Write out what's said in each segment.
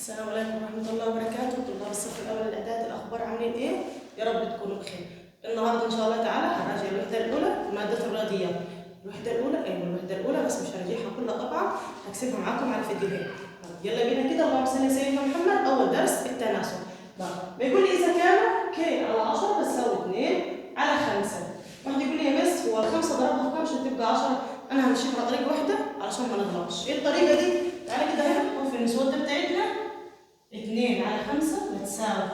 السلام عليكم ورحمة الله وبركاته. طلاب الصف الأول الإعدادي، الأخبار عاملين إيه؟ يا رب تكونوا بخير. النهارده إن شاء الله تعالى هنراجع الوحدة الأولى في مادة الرياضيات. الوحدة الأولى، أيوه الوحدة الأولى، بس مش هراجعها كلها طبعا، هكسبها معاكم على فيديوهين. يلا بينا كده، اللهم صل على سيدنا محمد. أول درس التناسب. طيب بيقول لي إذا كان k على 10 بتساوي 2 على 5. واحد يقول لي يا مس هو الخمسة ضربها في كام عشان تبقى 10؟ أنا همشيها على طريقة واحدة علشان ما نغلطش. إيه الطريقة دي؟ تعالى كده هنا في المسودة بتاعتنا 2 على 5 بتساوي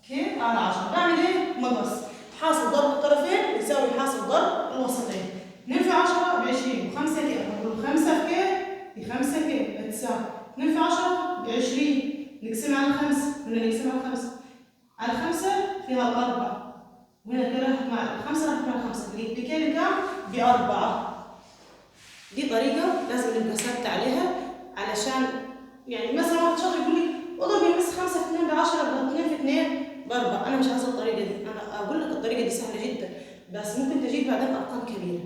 k على 10. بعمل ايه؟ مقص، حاصل ضرب الطرفين يساوي حاصل ضرب الوسطين. 2 في 10 ب 20 و5 k، هنقول 5 في k ب 5 k بتساوي 2 في 10 ب 20، نقسم على 5، قلنا نقسم على 5، على 5 فيها الأربعة، وهنا كده راحت مع الخمسة، راحت مع الخمسة، بقيت ب k بكام؟ بأربعة. دي طريقة لازم نبقى ثابتة عليها، علشان يعني مثلا واحد شاطر يقول لي اضرب يا مس 5 في 2 ب 10، 2 في 2 ب 4. انا مش عايزه الطريقة دي، انا اقول لك الطريقة دي سهلة جدا، بس ممكن تجيب بعدين ارقام كبيرة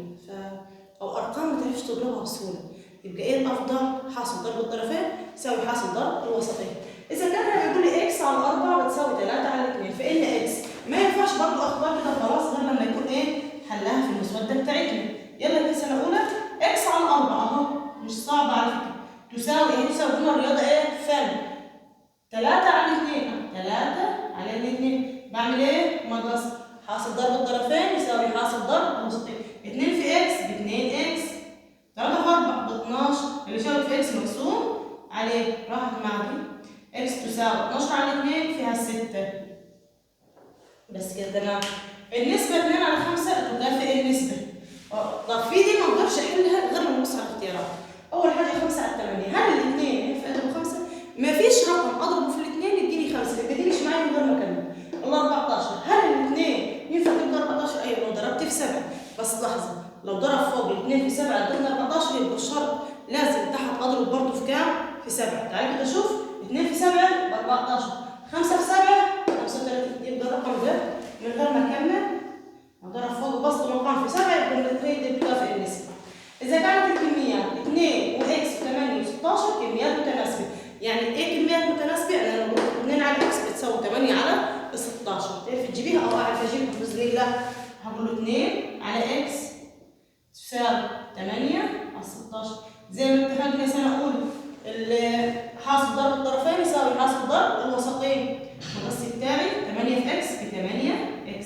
او ارقام ما تعرفش تضربها بسهولة. يبقى ايه الافضل؟ حاصل ضرب الطرفين يساوي حاصل ضرب الوسطين. اذا كان بيقول لي x على 4 بتساوي 3 على 2، فان x ما ينفعش برضه اخبار كده خلاص غير لما يكون ايه؟ حلها في المسوده بتاعتنا. يلا كده سنة اولى، x على 4 اهو، مش صعبة على فكرة، تساوي ايه؟ تساوي قلنا الرياضة ايه؟ فن 3 على 2، 3 على 2. بعمل ايه؟ مقص، حاصل ضرب الطرفين يساوي حاصل ضرب الوسطين. 2 في x ب 2 x، 3 في 4 ب 12، اللي شابك في x مقسوم عليه، راحت مع دي، x تساوي 12 على 2 فيها 6. بس كده تمام. النسبة 2 على 5 تكافئ النسبة. طب في دي ما اقدرش احلها غير لما نبص على الاختيارات. أول حاجة 5 على 8، هل الاثنين ينفع أضربه 5؟ مفيش رقم أضربه في الاثنين يديني 5، يبقى دي مش معايا من غير ما أكمل. ال 14، هل الاثنين ينفع تبقى 14؟ أيوه لو ضربت في 7، بس لحظة، لو ضرب فوق الاثنين في 7 ادتني 14، يبقى الشرط لازم تحت أضرب برضه في كام؟ في 7. تعالى كده شوف، 2 في 7 ب 14، 5 في 7 35، يبقى الرقم ده من غير ما أكمل ضرب فوق بسط مقام في 7 يبقى هي دي بتكافئ النسبة. إذا كانت الكميات 2 و x و8 و16 كميات متناسبة، يعني إيه كميات متناسبة؟ يعني أنا بقول 2 على x بتساوي 8 على 16، تعرف تجيبيها أو أعرف أجيبها بإذن الله. هقول له 2 على x تساوي 8 على 16، زي ما اتفقنا سنة أولى حاصل ضرب الطرفين يساوي حاصل ضرب الوسطين. المقص بتاعي 8 في x ب 8 x،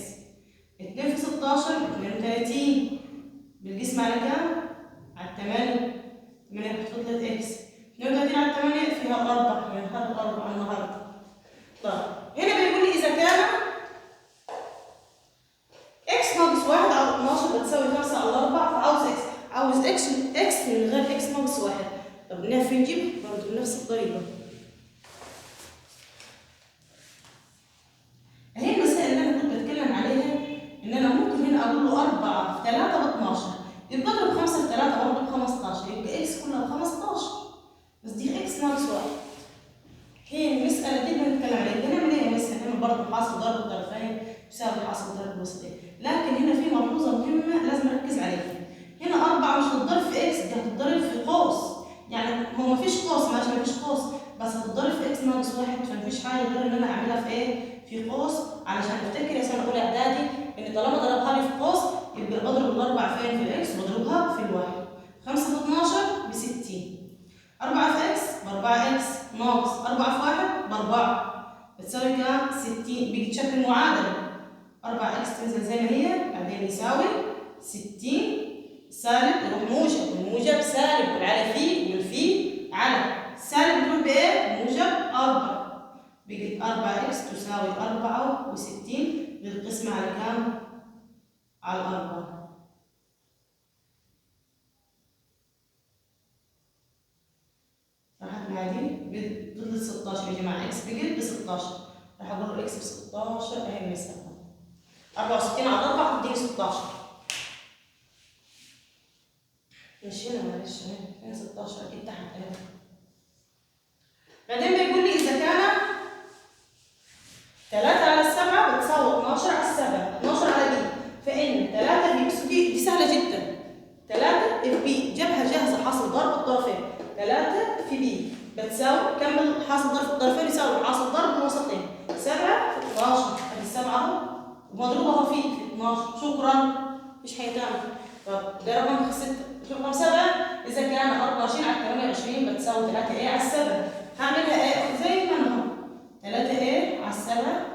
2 في 16 ب 32، بالقسم على كام؟ على 8، 8 فضلت x، 32 على 8 فيها 4، يعني هذا 4 النهارده. طيب هنا بيقول لي إذا كان x ناقص 1 على 12 بتساوي 5 على 4، فعاوز x، عاوز x x من غير x ناقص 1. طب نعرف نجيب برضه بنفس الطريقة. اهي المسائل اللي أنا كنت بتكلم عليها، إن أنا ممكن هنا أقول له 4 في 3 ب 12، يبقى اضرب 5 في 3 برضه ب 15، يبقى x كلها ب 15، بس دي x ناقص 1. هي المسألة دي اللي بنتكلم عليها. بنعمل ايه يا مس؟ هنعمل برضه حاصل ضرب الطرفين يساوي حاصل ضرب الوسطين، لكن هنا في ملحوظة مهمة لازم نركز عليها. هنا 4 مش هتتضرب في x، دي هتتضرب في قوس، يعني هو مفيش قوس، ماشي مفيش قوس، بس هتتضرب في x ناقص 1، فمفيش حاجة غير إن أنا أعملها في ايه؟ في قوس، علشان افتكر يا سنة أولى إعدادي إن طالما ضربها لي في قوس يبقى بضرب الأربع فين؟ في ال x وبضربها في الواحد. 5 في 12 ب 60، 4 في x ب 4 x ناقص 4 في 1 ب 4 بتساوي كام؟ 60. بيجي تشكل معادلة، 4 x تنزل زي ما هي، بعدين يساوي 60 سالب يروح موجب، والموجب سالب، والعلى في والفي على سالب تروح بإيه؟ موجب 4. بقت 4 x تساوي 64 بالقسمة على كام؟ على 4. راحت مع دي فضلت 16 يا جماعة، x بقت ب 16، راح اقول له x ب 16 اهي المسافة 64 على 4 تديني 16. مش هنا معلش، اهي فين 16؟ اكيد تحت اهي. بعدين بيقول لي إذا كان 3 على 7 بتساوي 12 على 7، 12 على b، فإن 3 في b، دي سهلة جدا، 3 في b جابها جاهزة حاصل ضرب الطرفين، 3 في b بتساوي كم يكمل حاصل ضرب الطرفين يساوي حاصل ضرب الوسطين. 7 في 12، ادي السبعة اهو ومضروبه اهو في 12. شكرا، مفيش حاجة تانية. طب ده رقم 6. رقم 7 اذا كان 24 على 28 بتساوي 3 ايه على 7. هعملها ايه؟ زي ما انا اهو، 3 ايه على 7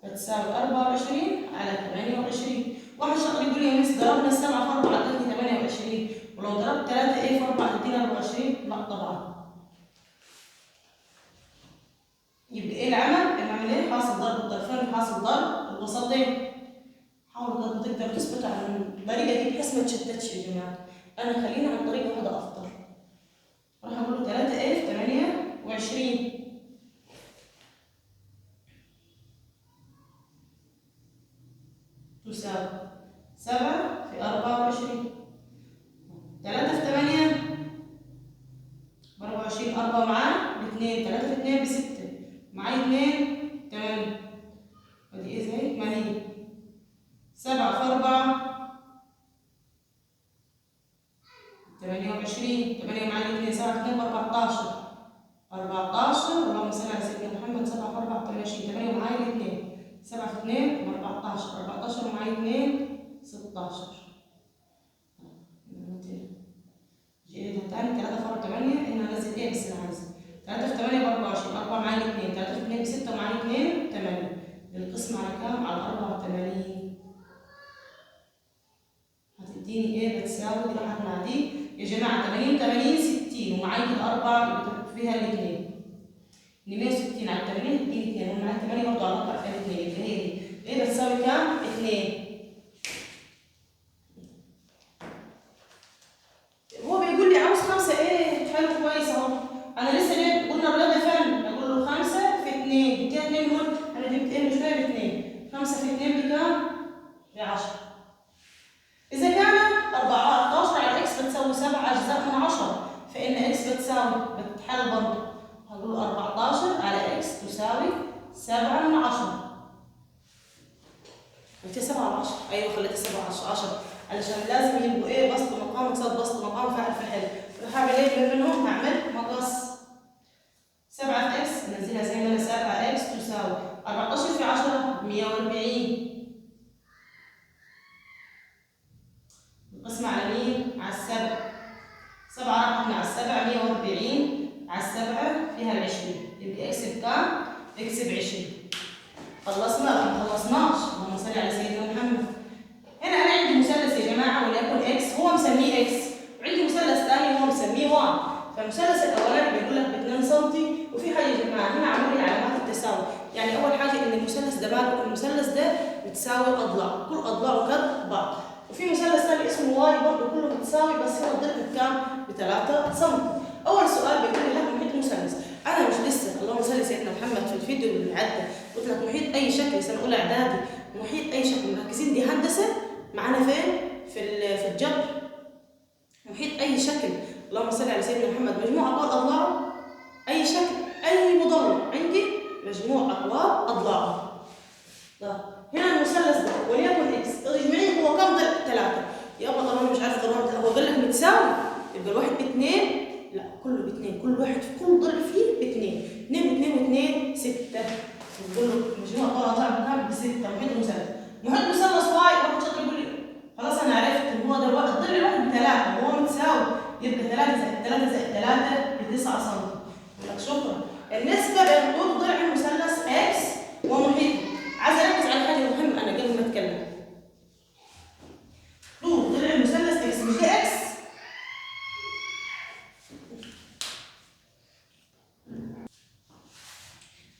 بتساوي 24 على 28. واحد شاطر يقول لي يا مس ضربنا السبعة في 4 ادتني 28، ولو ضربت 3 ايه في 4 تديني 24؟ لا طبعا. يبقى ايه العمل؟ نعمل ايه؟ حاصل ضرب الطرفين وحاصل ضرب الوسطين. حاولوا قد ما تقدروا تثبتوا على الطريقة دي بحيث ما تشتتش يا جماعة. انا خلينا على طريقه واحدة افضل. راح اقول له 3 ايه في 28. تساوي 7 في 24. 3 في 8 ب 24، 4 معاه ب 2، 3 في 2 ب 6، معايا 2 8، ودي ايه زي ما هي. 7 في 4 28، 8 معايا 2، 7 في 2 ب 14، 14. اللهم صل على سيدنا محمد. 7 في 4 28، 8 ومعايا 2، 7 في 2 ب 14، 14 ومعايا 2 16. جيتها تاني 3 في 4 8، هنا هنزل ايه بس انا عايزه 3 في 8 ب 24، 4 معايا 2، 3 في 2 ب 6 ومعايا 2 8. القسمة على كام؟ على 84. هتديني ايه؟ بتساوي دي راحت مع دي يا جماعة 80 80 60، ومعايا كده 4 يبقى فيها الاثنين. 160 على 80 تديني 2، ومعايا 8 برضه على 4 فيها 2، يبقى هي دي ايه بتساوي كام؟ 2. هو بيقول لي عاوز 5 ايه؟ حلو كويس اهو. انا لسه جايب قلنا الرياضة فن، اقول له 5 في 2، جبتها 2 هون، انا جبت ايه من شوية ب 2، 5 في 2 بكام؟ ب 10. اذا كان 14 على x بتساوي 7 اجزاء من 10، فان x بتساوي بتتحل برضه، هقول له 14 على x تساوي 7 من 10. قلت 7 على 10، ايوه خليتها 7 على 10 علشان لازم يبقوا ايه؟ بسط مقام قصاد بسط مقام فاعل في حل. راح اعمل ايه منهم؟ هعمل مقص. 7 في x ننزلها زي ما انا، 7 x تساوي 14 في 10 ب 140. القسمة على مين؟ على السبع. 7 راحت مع السبعة، 140 على السبعة فيها 20، يبقى x بكام؟ x ب 20. خلصنا؟ لا ما خلصناش. اللهم صل على سيدنا محمد. هنا انا عندي مثلث يا جماعة وليكن x، هو مسميه x، وعندي مثلث ثاني هو مسميه y. فالمثلث الاولاني بيقول لك ب 2 سم، وفي حاجة يا جماعة هنا عامل لي علامات التساوي، يعني اول حاجة ان المثلث ده ماله؟ المثلث ده متساوي الاضلاع، كل اضلاعه قد بعض. وفي مثلث ثاني اسمه y برضه كله متساوي، بس هنا الضلع بكام؟ ب 3 سم. اول سؤال بيقول لي هات محيط مثلث. انا مش لسه اللهم صل على سيدنا محمد في الفيديو اللي عدى قلت لك محيط اي شكل، سنة اولى اعدادي، محيط اي شكل، مركزين دي هندسة معانا فين؟ في الجبر. محيط اي شكل، اللهم صل على سيدنا محمد، مجموع اطوال اضلاعه، اي شكل، اي مضلع عندي مجموع اطوال اضلاعه. طيب هنا المثلث ده وليكن x، اجمعي هو كم ضلع؟ 3. يابا طب انا مش عارف غير واحد، هو قال لك متساوي، يبقى الواحد ب2، لا كله ب2، كل واحد في كل ضلع فيه ب2، 2 ب2 و2 6. نقول له مجموع اطوال اضلاع بكام؟ ب6. محيط المثلث، محيط مثلث y، واحد شاطر يقول لي خلاص انا عرفت ان هو ده الضلع الواحد ب3 وهو متساوي، يبقى 3 زائد 3 زائد 3 ب 9 سم. يقول لك شكرا. النسبة بين طول ضلع المثلث x ومحيطه. عايز اركز على حاجة مهمة انا قبل ما اتكلم. طول ضلع المثلث x، مش ده x؟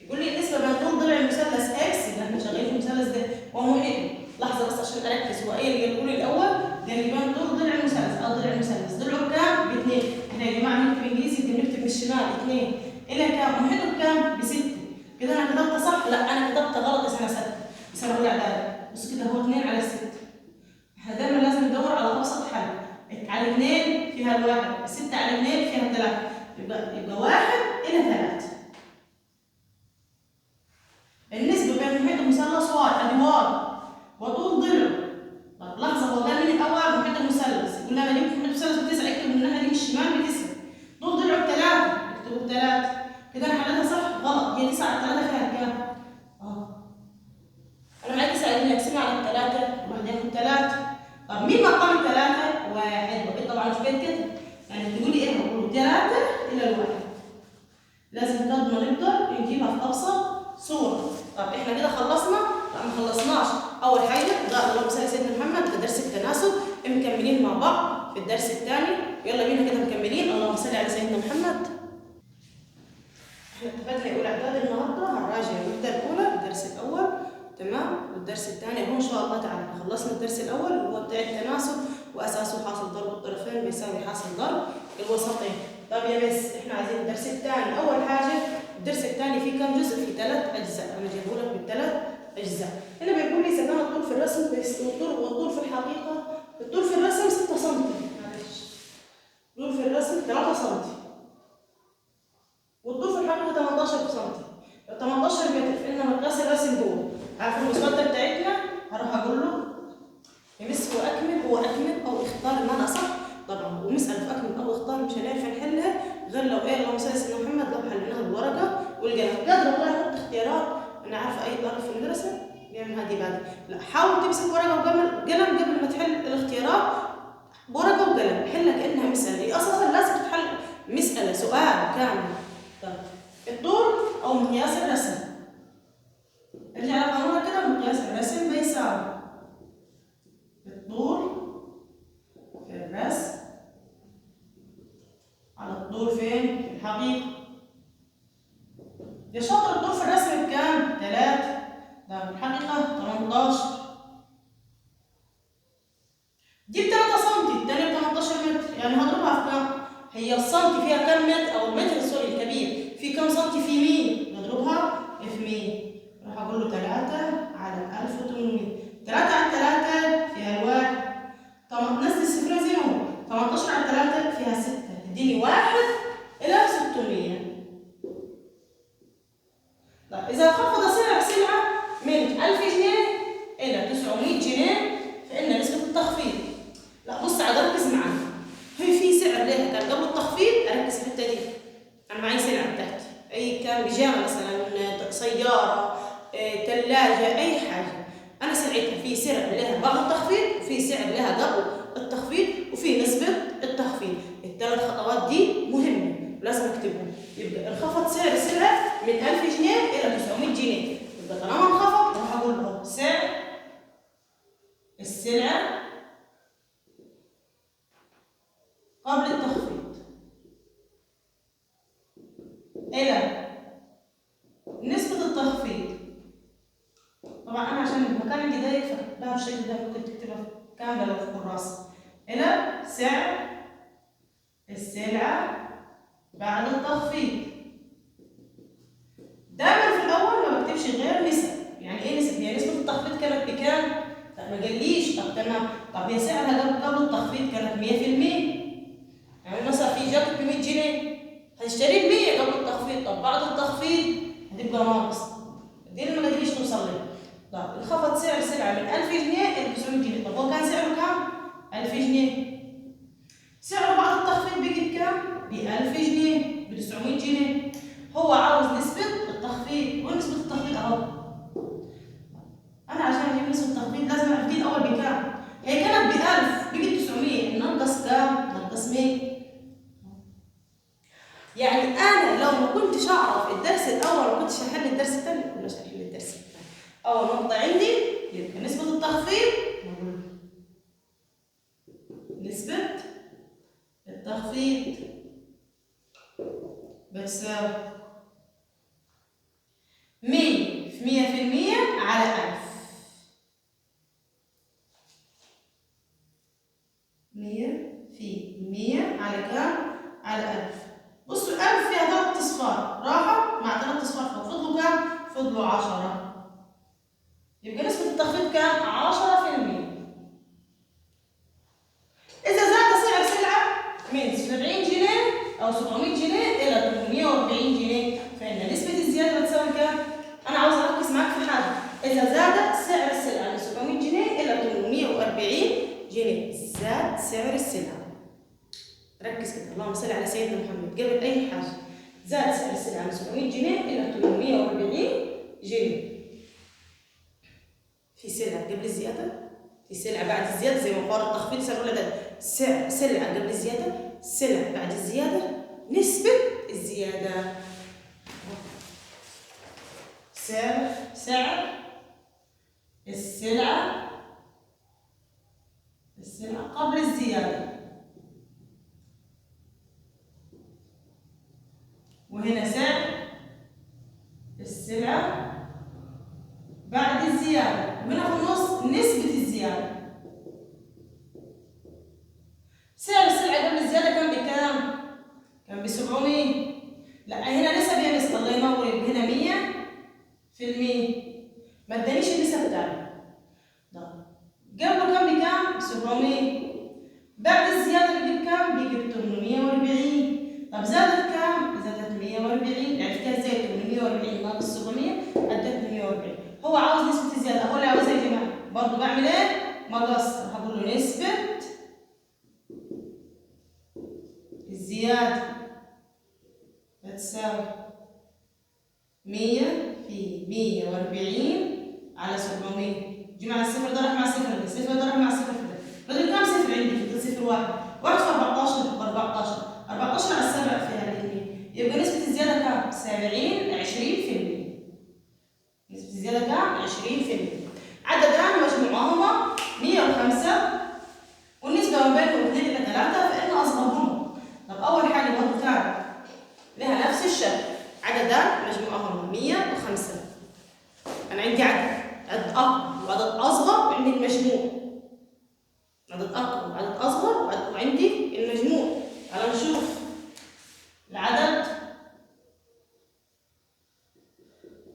يقول لي النسبة بين طول ضلع المثلث x، يبقى احنا شغالين في المثلث ده ومحيطه. لحظة بس عشان اركز، هو ايه اللي قاله لي الاول؟ قال لي بين طول ضلع المثلث، ضلع المثلث ضلعه بكام؟ ب2. احنا يا جماعة بنكتب انجليزي بنكتب من الشمال 2 الى كام؟ محيطه بكام؟ ب6. كده انا كتبت صح؟ لا انا كتبت غلط، سنة 6 سنة اولى اعدادي. بص كده هو 2 على 6. احنا دايما لازم ندور على ابسط حل. على 2 فيها الواحد، 6 على 2 فيها 3، يبقى 1 الى 3. النسبة بين محيط المثلث y، ادي y وطول ضلعه. طب لحظة، هو قال مين الأول؟ محيط المثلث. يقول أنا جبت محيط المثلث ب9، اكتب من الناحية دي من الشمال ب9. طول ضلعه ب3، اكتبه ب3. كده أنا حليت 9 على 3 فيها كام؟ اهو انا معايا 9 جنيه اقسمها على 3، الواحد ياخد 3. طب مين مقام 3؟ 1، وأكيد طبعا مش بيت كده، يعني تقولي ايه؟ هقول 3 إلى 1. لازم قد ما نقدر نجيبها في ابسط صورة. طب احنا كده خلصنا؟ لا ما خلصناش. اول حاجة ده اللهم صل على سيدنا محمد، ده درس التناسب، مكملين مع بعض في الدرس الثاني. يلا بينا كده مكملين. اللهم صل على سيدنا محمد. احنا اتفقنا اولى اعداد النهارده هنراجع الوحدة الاولى الدرس الاول، تمام، والدرس الثاني اهو ان شاء الله تعالى. خلصنا الدرس الاول اللي هو بتاع التناسب واساسه حاصل ضرب الطرفين بيساوي حاصل ضرب الوسطين. طب يا مس احنا عايزين الدرس الثاني. اول حاجة الدرس الثاني فيه كم جزء؟ فيه 3 اجزاء، انا جايبه لك بالثلاث اجزاء. هنا بيقول لي اذا كان الطول في الرسم والطول في الحقيقة، الطول في الرسم 6 سم، معلش الطول في الرسم 3 سم والطول في الحقيقة 18 سم، 18 متر، فإن مقياس الرسم هو، عارف المسودة بتاعتنا؟ هروح اقول له يا مس هو اكمل، هو اكمل او اختار بمعنى اصح طبعا، ومسألة في اكمل او اختار مش هنعرف نحلها غير لو ايه؟ اللهم صل على سيدنا محمد، لو حليناها بالورقة والقلم. قادر والله يحط اختيارات، انا عارفه اي طالب في المدرسة بيعمل هذه بعد، لا حاول تمسك ورقة وقلم قبل ما تحل الاختيارات، ورقة وقلم حلها كانها مسألة، هي اساسا لازم تتحل مسألة سؤال كامل. طيب الطول او مقياس الرسم، ارجع لقانونها كده، مقياس الرسم بيساوي الطول في الرسم على الطول فين؟ في الحقيقة. يا شاطر الطول في الرسم بكام؟ 3، ده في الحقيقة 18. دي ب 3 سم، الثانية ب 18 متر، يعني هضربها في كام؟ هي السنتي فيها كام متر؟ او المتر sorry الكبير في كام سنتي في 100؟ نضربها في 100. راح اقول له 3 على 1800، 3 على 3 فيها الواحد، نزل الصفرين زي ما هو، 18 على 3 فيها 6، تديني 1 إلى 600. طيب إذا خفض سعر سلعة من 1000 جنيه إلى 900 جنيه فإن نسبة التخفيض، لا بص عاد ركز معايا، هي في سعر لها كان قبل التخفيض، أركز في الحتة دي. أنا معي سلعة بتاعتي، أي كان بيجامة مثلا، سيارة، ثلاجة، أي حاجة، أنا سلعتها في سعر لها بعد التخفيض، وفي سعر لها قبل التخفيض، وفي نسبة التخفيض. الثلاث خطوات دي مهمة ولازم اكتبهم. يبقى انخفض سعر السلعة من 1000 جنيه إلى 900 جنيه، يبقى طالما انخفض راح أقول له سعر السلعة قبل التخفيض إلى نسبة التخفيض. طبعا أنا عشان المكان عندي ضيق فكتبتها بالشكل ده، ممكن تكتبها كاملة لو في كراسة. إلى سعر السلعة بعد التخفيض. دايما في الأول ما بكتبش غير نسب، يعني إيه نسب؟ هي نسبة التخفيض كانت بكام؟ طب ما قاليش، طب تمام، طب هي سعرها قبل التخفيض كانت 100%، يعني مثلا في جاكيت ب 100 جنيه هتشتريه ب 100 قبل التخفيض، طب بعد التخفيض هتبقى ناقص، دي اللي ما قدرنيش نوصل لها. طب انخفض سعر السلعة من 1000 جنيه إلى 900 جنيه، طب هو كان سعره كام؟ 1000 جنيه. سعره بعد التخفيض بيجي بكام؟ ب 1000 جنيه، ب 900 جنيه. هو عاوز نسبة التخفيض، وين نسبة التخفيض أهو؟ أنا عشان أجيب نسبة التخفيض لازم أعرف دي الأول بكام؟ هي كانت ب 1000 بيجي 900، ننقص كام؟ ننقص 100. يعني أنا لو ما كنتش أعرف الدرس الأول ما كنتش هحل الدرس الثاني، ما كناش هنحل الدرس الثاني. أول نقطة عندي يبقى نسبة التخفيض، نسبة التخفيض بتساوي 100 في 100% على 1000. 100 في 100 على كام؟ على 1000. بصوا 1000 فيها 3 اصفار، راحة مع 3 اصفار، ففضلوا كام؟ فضلوا 10. يبقى نسبة التخفيض كام؟ 10%. إذا زاد سعر سلعة من 70 جنيه أو 700 جنيه إلى 840 جنيه، فإن نسبة الزيادة بتساوي كام؟ أنا عاوز أركز معاك في حاجة، إذا زاد سعر السلعة من 700 جنيه إلى 840 جنيه، زاد سعر السلعة. ركز كده، اللهم صل على سيدنا محمد، قبل أي حاجة، زاد سعر السلعة من 700 جنيه إلى 840 جنيه. في سلعة قبل الزيادة، في سلعة بعد الزيادة، زي ما قرر التخفيض سنة أولى ده، سلعة قبل الزيادة، سلعة بعد الزيادة، نسبة الزيادة. سعر السلعة قبل الزيادة، وهنا سعر السلعة بعد الزيادة، وهنا في النص نسبة الزيادة. سعر السلعة قبل الزيادة كان بكام؟ كان ب700. لا هنا نسب يا مس، الله ينور، يبقى هنا 100%، ما ادانيش النسب بتاعته. طب قبله كان بكام؟ 700. بعد الزيادة بيجيب كام؟ بيجيب 840. طب زادت كام؟ زادت 140. عرفتها ازاي؟ 840 ناقص 700 ادت 140. هو عاوز نسبة الزيادة، هو اللي عاوزها يا جماعة. برضه بعمل ايه؟ مقص، هقول له نسبة الزيادة هتساوي 100 في 140 على 700. جمع الصفر ده راح مع صفر ده، الصفر ده راح مع صفر ده، فاضل كام صفر عندي؟ فاضل صفر واحد، 1 في 14 ب 14، 14 على 7 فيها الاثنين، يبقى نسبة الزيادة كام؟ 70 20%. نسبة الزيادة كام؟ 20%. عددان مجموعهما 105 والنسبة ما بينهم 2 إلى 3 فإن أصغرهما. طب أول حاجة برضه كان لها نفس الشكل، عددان مجموعهما 105. أنا عندي عدد أكبر وعدد أصغر وعندي المجموع. عدد أكبر وعدد أصغر وعندي المجموع. تعالوا نشوف العدد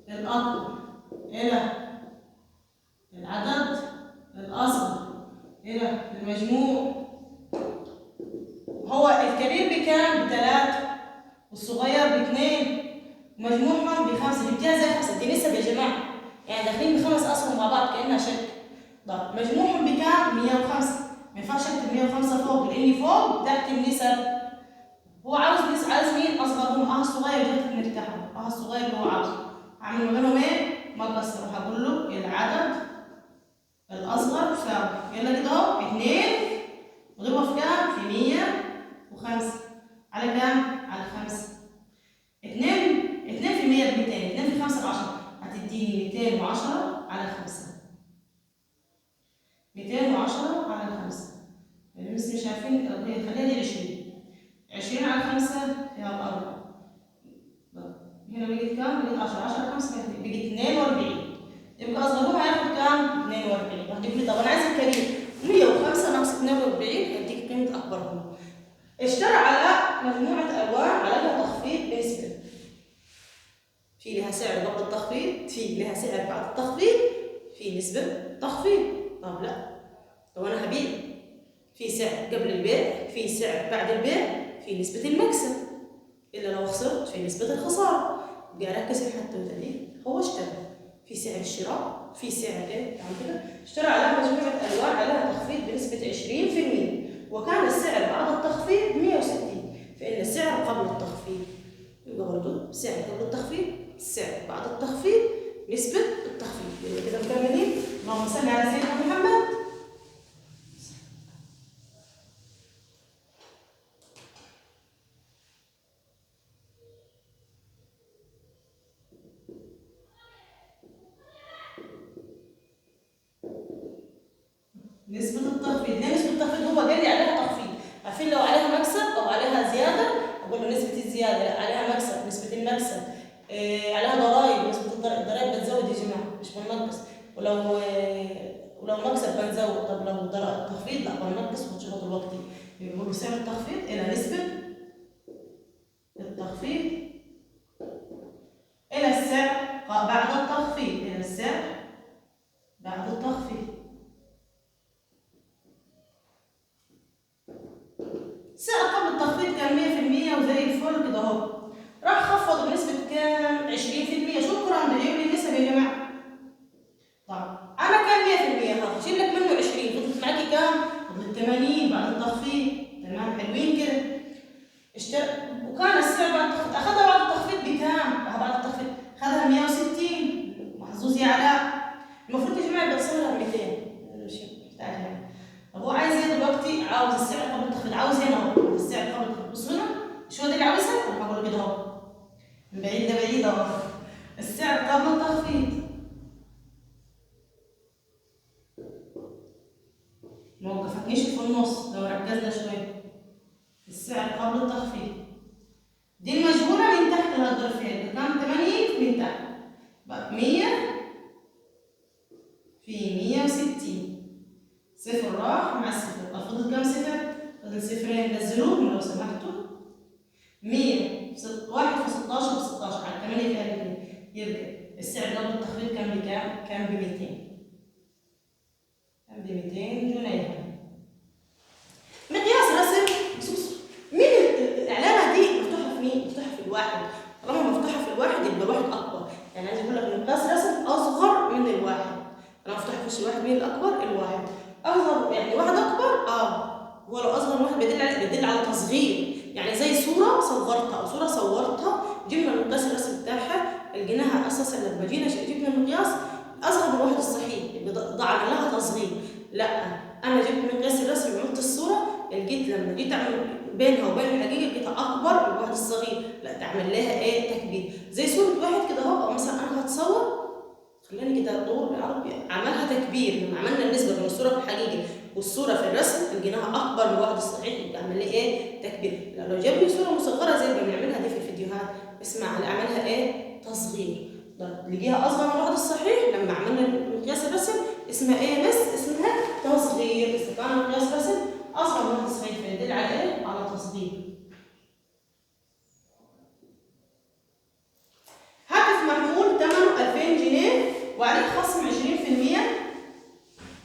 الأكبر إلى العدد الأصغر إلى المجموع. هو الكبير بكام؟ ب3 والصغير ب2، مجموعهم ب5. جبتيها زي 5، دي نسب يا جماعة، يعني داخلين بخمس أسهم مع بعض كأنها شركة. طب مجموعهم بكام؟ 105. ما ينفعش اكتب 105 فوق لأن فوق تحت النسب. هو عاوز عايز مين؟ أصغرهم. الصغير ده مرتاح، الصغير اللي هو عاوزه. هعمل ما بينهم إيه؟ مقص. اروح أقول له العدد الأصغر يساوي، يلا كده أهو 2 واضربها في كام؟ في 105 على كام؟ على 5. 2 في 100 ب 200، 2 في 5 ب 10، هتديني 210 على 5. 210 على 5. بس مش عارفين، خليها دي 20. 20 على 5 فيها 4. هنا بيجي كام؟ بيجي 10، 10 5 بيجي 42. يبقى أصغرهم هياخد كام؟ 42. راح تقول لي طب أنا عايز الكبير، 105 ناقص 42 هيديك قيمة أكبرهم. اشترى على مجموعة ألوان عليها تخفيض بنسبة، في لها سعر قبل التخفيض، في لها سعر بعد التخفيض، في نسبة تخفيض. طب لا، طب أنا هبيع، في سعر قبل البيع، في سعر بعد البيع، في نسبة المكسب، إلا لو خسرت في نسبة الخسارة. يبقى ركز في الحتة دي. هو اشترى في سعر الشراء، في سعر ايه؟ كده اشترى على مجموعة ألوان عليها تخفيض بنسبة 20%، وكان السعر بعد التخفيض 160، فإن السعر قبل التخفيض يبقى برضه سعر قبل التخفيض، السعر بعد التخفيض، نسبة التخفيض. يبقى كده مكملين. اللهم صل على سيدنا محمد. نسبة التخفيض، ليه نسبة التخفيض؟ هو قال لي عليها تخفيض، عارفين لو عليها مكسب أو عليها زيادة أقول له نسبة الزيادة، لا عليها مكسب نسبة المكسب، عليها ضرائب نسبة الضرائب، الضرائب بتزود يا جماعة مش بننقص، ولو مكسب بنزود، طب لو تخفيض لا بننقص وهتشوفوا دلوقتي. بيقولوا سعر التخفيض إلى نسبة التخفيض إلى السعر بعد التخفيض، إلى السعر بعد التخفيض. سعر قبل التخفيض كان 100% وزي الفل كده اهو، راح خفض بنسبة كام؟ 20%. شكرا، ده يقول لي النسب يا جماعة. طب أنا كان 100% هشيل لك منه 20، فضلت معاكي كام؟ فضلت 80 بعد التخفيض. تمام، حلوين كده. اشترى وكان السعر بعد التخفيض، أخذها بعد التخفيض بكام؟ بعد التخفيض خدها 160. بعيدة بعيدة اهو. السعر قبل التخفيض ما وقفتنيش في النص لو ركزنا شوية. السعر قبل التخفيض دي المجهولة من تحت اللي هتضرب فيها بكام؟ 80 من تحت، بقى 100 في 160، صفر راح مع الصفر، طب فضل كام صفر؟ فضل صفرين، نزلوهم لو سمحتوا. 100 في 1 في 16 في 16 على 8 في 2، يبقى السعر قبل التخفيض كان بكام؟ كان ب 200، كان ب 200 جنيه. مقياس رسم بص، مين العلامة دي مفتوحة في مين؟ مفتوحة في الواحد، طالما مفتوحة في الواحد يبقى الواحد أكبر، يعني عايز أقول لك مقياس رسم أصغر من الواحد، طالما مفتوحة في وش الواحد مين الأكبر؟ الواحد. أصغر يعني واحد أكبر؟ هو لو أصغر من واحد بيدل على تصغير، يعني زي صورة صغرتها أو صورة صورتها، جبنا المقياس الرسم بتاعها لقيناها أساسا لما جينا جبنا المقياس أصغر من الواحد الصحيح، يبقى ده عمل لها تصغير. لا، أنا جبت مقياس الرسم وعملت الصورة، لقيت لما جيت أعمل بينها وبين الحقيقة لقيتها أكبر من الواحد الصغير، لا تعمل لها إيه؟ تكبير. زي صورة واحد كده أهو، أو مثلا أنا هتصور، خلاني كده أدور بالعربي، عملها تكبير. لما عملنا النسبة بين الصورة في الحقيقة والصورة في الرسم لقيناها أكبر من الواحد الصحيح، يبقى عمل لي إيه؟ تكبير. لو جاب لي صورة مصغرة زي اللي بنعملها دي في الفيديوهات، اسمع عملها إيه؟ تصغير. لقيها أصغر من الواحد الصحيح لما عملنا مقياس الرسم اسمها إيه بس؟ اسمها تصغير. استطعنا مقياس رسم أصغر من الواحد الصحيح فيدل على إيه؟ على تصغير. هاتف محمول ثمنه 2000 جنيه وعليه خصم 20%،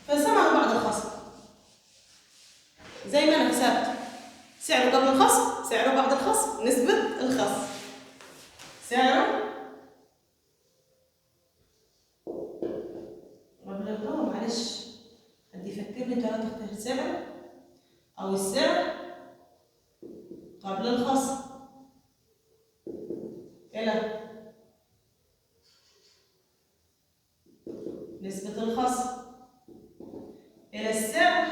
فثمنه بعد الخصم زي ما أنا حسبت سعره قبل الخصم، سعره بعد الخصم، نسبة الخصم، سعره قبل الخصم. معلش حد يفكرني ترى تختار سعر أو السعر قبل الخصم إلى نسبة الخصم إلى السعر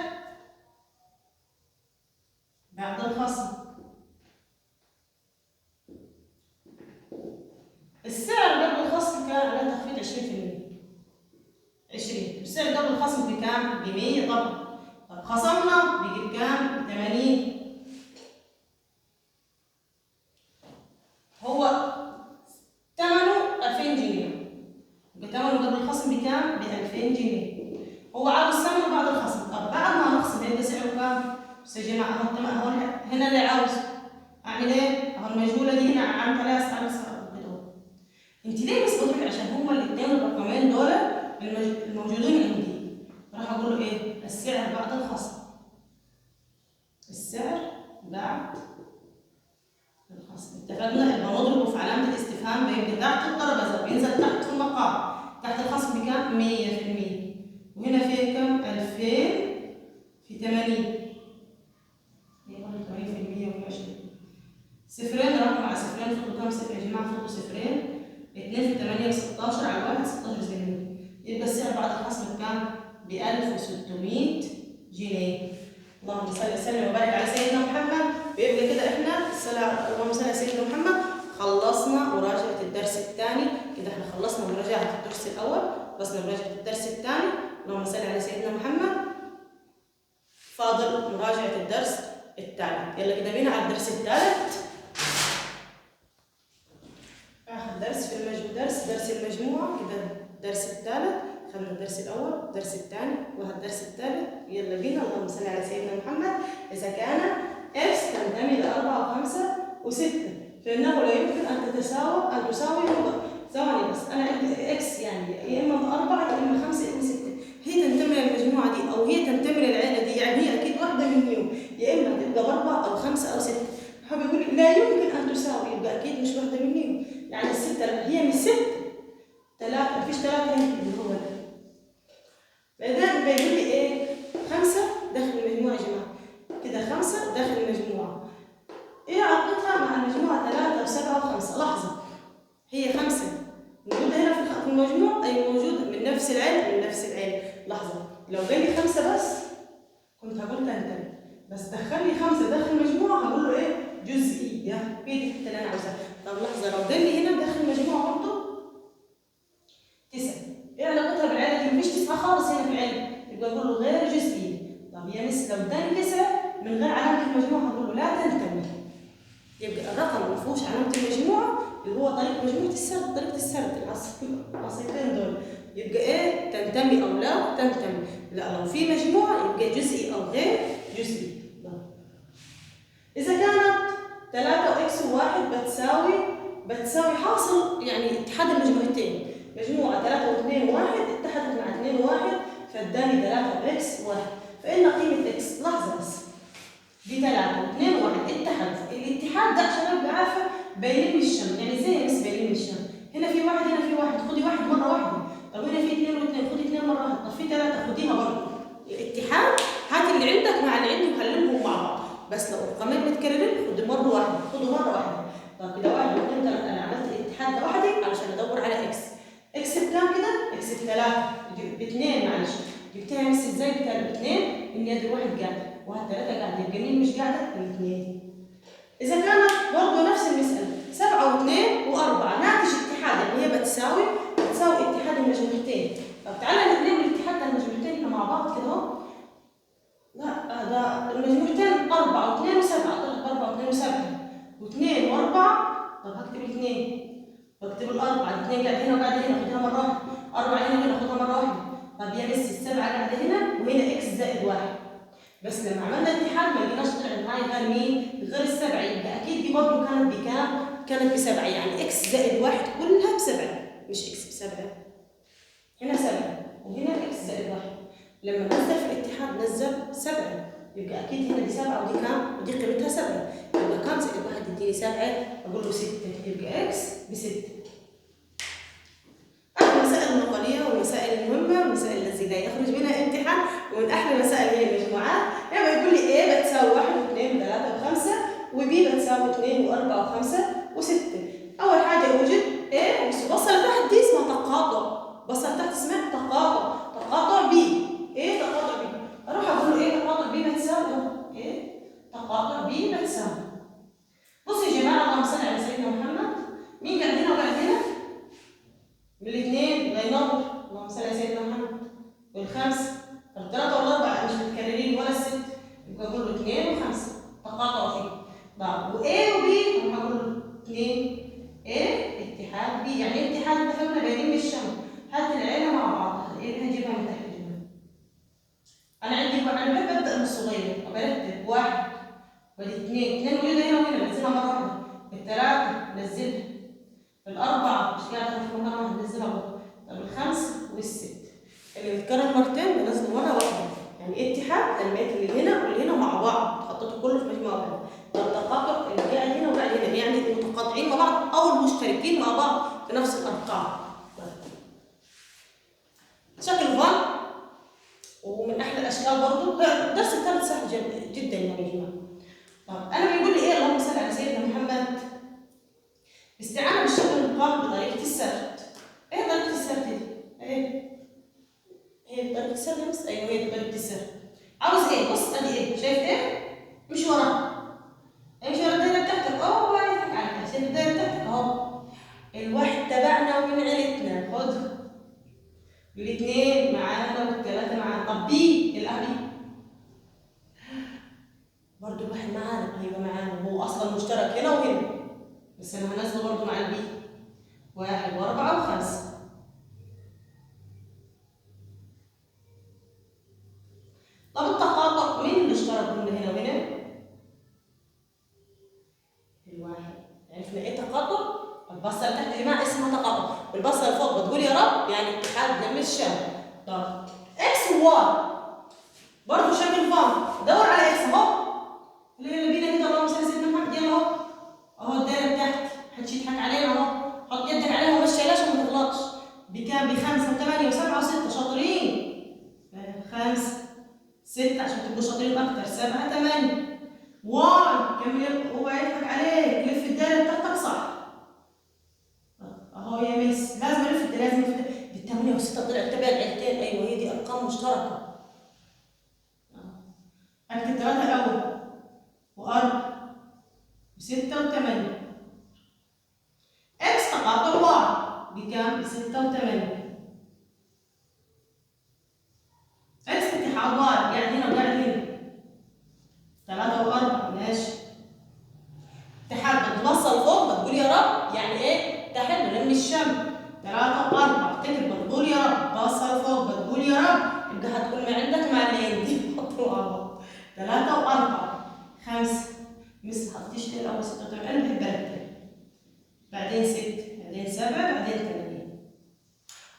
بعد الخصم. السعر قبل الخصم كان على تخفيض 20%، 20. السعر قبل الخصم بكام؟ ب 100 طبعا. طب خصمنا بيجي بكام؟ ب 80. هو ثمنه 2000 جنيه، بثمنه قبل الخصم بكام؟ ب 2000 جنيه. هو عاوز ثمنه بعد الخصم، طب بعد ما نخصم هيبقى سعره كام؟ بس يا جماعة اهو اهو هنا اللي عاوز اعمل ايه؟ اهو المجهولة دي هنا عملت عليها استعمل كده. انت ليه بس بتروحي؟ عشان هما الاثنين الرقمين دول الموجودين عندي. راح اقول له ايه؟ السعر بعد الخصم. السعر بعد الخصم. اتفقنا يبقى نضربه في علامة الاستفهام، بيبقى تحت الترابيزة، بينزل تحت في المقام. تحت الخصم بكام؟ 100%. وهنا فيه كام؟ 2000 في 80. 80% و20. صفرين راحوا مع صفرين، فضلوا كام صفر يا جماعة؟ فضلوا صفرين. 2 في 8 ب 16 على 1 16 جنيه. يبقى السعر بعد الخصم بكام؟ ب 1600 جنيه. اللهم صل وسلم وبارك على سيدنا محمد. بيبقى كده احنا اللهم صل على سيدنا محمد خلصنا مراجعة الدرس الثاني. كده احنا خلصنا مراجعة الدرس الأول، خلصنا مراجعة الدرس الثاني. اللهم صل على سيدنا محمد. فاضل مراجعة الدرس الثالث. يلا كده بينا على الدرس الثالث. آخر درس في درس المجموعة. كده الدرس الثالث، خدنا الدرس الأول، الدرس الثاني، وهالدرس الثالث. يلا بينا. اللهم صل على سيدنا محمد. إذا كان x تنتمي لأربعة وخمسة وستة فإنه لا يمكن أن تساوي ثواني بس، أنا عندي x يعني يا إما أربعة يا إما خمسة يا إما ستة، هي تنتمي للمجموعة دي أو هي تنتمي للعيلة دي، يعني هي أكيد واحدة منهم، يا إما هتبقى بأربعة أو خمسة أو ستة. هو بيقول لا يمكن أن تساوي، يبقى أكيد مش واحدة منهم، يعني الستة هي مش ستة، ثلاثة مفيش ثلاثة هنا اللي هو ده. بعدين بيقول لي إيه؟ خمسة داخل المجموعة يا جماعة، كده خمسة داخل المجموعة. إيه علاقتها مع المجموعة 3 و7 و5؟ لحظة، هي 5 موجودة هنا في المجموع، أي موجودة من نفس العيلة، من نفس العيلة. لحظة، لو جالي 5 بس كنت هقول تنتمي، بس دخل لي 5 داخل المجموعة هقول له إيه؟ جزئية. هي دي الحتة اللي أنا عاوزاها. طب لحظة، لو قال لي هنا داخل مجموعة برضه 9، ايه علاقتها بالعيلة دي؟ مفيش 9 خالص هنا في العيلة، يبقى اقول له غير جزئية. طب يا مس لو اداني 9 من غير علامة المجموعة هقول له لا تنتمي. يبقى الرقم اللي ما فيهوش علامة المجموعة اللي هو طريق مجموعة السرد، طريقه السرد العصيتين دول، يبقى ايه؟ تنتمي او لا تنتمي. لا لو في مجموعة يبقى جزئي او غير جزئي. اذا كانت 3 و x و1 بتساوي حاصل يعني اتحاد المجموعتين، مجموعة 3 و2 و1 اتحدت مع 2 و1 فاداني 3 و x 1، فإن قيمة x، لحظة بس، دي 3 و2 و1 اتحدوا، الاتحاد ده عشان ابقى عارفه بيلم الشمل، يعني ازاي يا مس بيلم الشمل؟ هنا في 1 هنا في 1، خدي 1 مرة واحدة، طب هنا في 2 و2 خدي 2 مرة واحدة، طب في 3 خديها برضه. الاتحاد هات اللي عندك مع اللي عندي وهلمهم مع بعض، بس لو الرقمين متكررين خدي مرة واحدة، خدوا مرة واحدة. طب كده 1 و2 3، انا عملت الاتحاد لوحدي علشان ادور على x. x بكام كده؟ x ب3 ب2، معلش جبتها مس ازاي؟ ب2، ان يد الواحد قاعدة وهالثلاثه قاعدة، يبقى مين مش قاعدة؟ الاثنين. اذا كانت برضه نفس المسالة 7 و2 و4 ناتج اتحاد، يعني هي بتساوي اتحاد المجموعتين. طب تعالى نعمل اتحاد المجموعتين احنا مع بعض كده اهو. لا ده المجموعتين 4 و2 و7، طلعت 4 و2 و7 و2 و4. طب هكتب 2 واكتب الأربعة، الاثنين قاعدة هنا وقاعدة هنا خدها مرة واحدة، 4 هنا وهنا خدها مرة واحدة. طب يا مس السبعة قاعدة هنا وهنا x زائد 1، بس لما عملنا اتحاد ما لقيناش طلع معايا غير مين؟ غير السبعة، يبقى أكيد دي برضه كانت بكام؟ كانت ب7، يعني x زائد 1 كلها ب7، مش x ب7. هنا 7 وهنا x زائد 1، لما نزل في الاتحاد نزل 7، يبقى أكيد هنا دي 7 ودي كام؟ ودي قيمتها 7، يبقى كام زائد 1 يديني 7، أقول له 6، يبقى x ب6. المسائل المقالية والمسائل المهمة والمسائل التي لا يخرج منها امتحان، ومن أحلى المسائل هي المجموعات. لما يعني يقول لي A بتساوي 1 و2 و3 و5 وB بتساوي 2 و4 و5 و6. أول حاجة أوجد A، بص اللي تحت دي اسمها تقاطع، بص اللي تحت اسمها تقاطع، تقاطع B، A تقاطع B. أروح أقول له A تقاطع B بتساوي A تقاطع B بتساوي. بصوا يا جماعة، اللهم صل على سيدنا محمد، مين قاعد هنا وقاعد هنا؟ من الاثنين الله ينور، اللهم صل على سيدنا محمد، والخمسة، طب الثلاثة والأربعة مش متكررين ولا الست، يبقى أقول له 2 و5 تقاطعوا فيه. طب و A و B هروح أقول له 2 A اتحاد B، يعني إيه اتحاد؟ اتفقنا بيلم الشمل، هات العيلة مع بعضها، إيه اللي هجيبها من تحت يا جماعة؟ أنا عندي أنا بحب أبدأ من الصغير، وبرتب 1 وادي 2، 2 موجودة هنا وهنا نزلها مرة واحدة، الثلاثة نزلها، الأربعة مش قاعدة في مكان واحد نزلها برضه، طب الخمسة والست اللي بيتكرر مرتين بنزله مرة واحدة، يعني اتحاد لميت اللي هنا واللي هنا مع بعض، حطيته كله في مجموعة واحدة. طب تقاطع اللي قاعد هنا وقاعد هنا، يعني المتقاطعين مع بعض أو المشتركين مع بعض في نفس الأرقام. شكل فان ومن أحلى الأشكال برضه، الدرس الثالث سهل جدا يا جماعة. طب أنا بيقول لي إيه؟ اللهم صل على سيدنا محمد، استعانة بالشكل المقام بطريقة السرد. ايه طريقة السرد دي؟ ايه؟ هي طريقة السرد بس؟ ايوه هي طريقة السرد. عاوز ايه؟ بص ادي ايه؟ شايف ايه؟ امشي وراها. امشي ورا الدايرة بتاعتك، اهو يضحك عليك، شايف الدايرة بتاعتك اهو. الواحد تبعنا ومن عيلتنا، خده. الاثنين معانا والثلاثة معانا، طب بي الأهلي برضه الواحد معانا، ايوه معانا، هو أصلا مشترك هنا وهنا. بس انا هنزله برضو مع البي 1 و4 و5. طب التقاطع مين اللي اشترك من هنا وهنا؟ الواحد. عرفنا ايه تقاطع؟ البصه اللي تحت يا جماعة اسمها تقاطع، والبصه اللي فوق بتقول يا رب يعني اتحاد لم الشمل. طب x و y برضه شكل فان، دور على x اهو، اللي بينا كده، اللهم صل على سيدنا محمد، يلا اهو اهو الدايرة بتاعتي، محدش يضحك علينا اهو، حط يدك عليها ومشي عليها عشان ما تغلطش. بكام؟ ب5 و8 و7 و6، شاطرين. 5 6 عشان تبقوا شاطرين اكتر، 7 8 y كمل، اوعى يضحك عليك، لف الدايرة بتاعتك صح اهو يا مس، لازم الف لازم الف. دي 8 و6 طلعت تبع العيلتين، ايوه هي دي ارقام مشتركة. هكتب 3 الاول و4 و6 و8. بكام؟ ب6 و8. عرفت اتحاد قاعد هنا وقاعد هنا. 3 و4 ماشي. اتحاد بتوصل فوق بتقول يا رب، يعني ايه؟ تحت ولم الشمل. 3 و4 افتكر بتقول يا رب، بوصل فوق بتقول يا رب، يبقى هتقول ما عندك مع اللي عندي، حطوا مع بعض. 3 و4 5، مس حطيتيش ليه الأول 6 و8؟ أنا بحب أرتب. بعدين 6، بعدين 7، بعدين 8.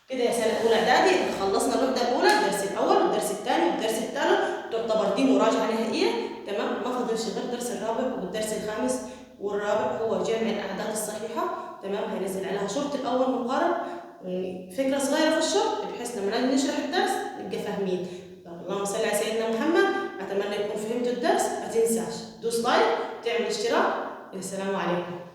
كده يا سنة أولى إعدادي خلصنا الوحدة الأولى، الدرس الأول والدرس الثاني والدرس الثالث، تعتبر دي مراجعة نهائية، تمام؟ ما فاضلش غير الدرس الرابع والدرس الخامس، والرابع هو جمع الأعداد الصحيحة، تمام؟ هنزل عليها شرط الأول مقارن، فكرة صغيرة في الشرط بحيث لما نيجي نشرح الدرس نبقى فاهمين. اللهم صل على سيدنا محمد. أتمنى يكون فهمتوا الدرس، ما تنساش دوس لايك، تعمل اشتراك. السلام عليكم.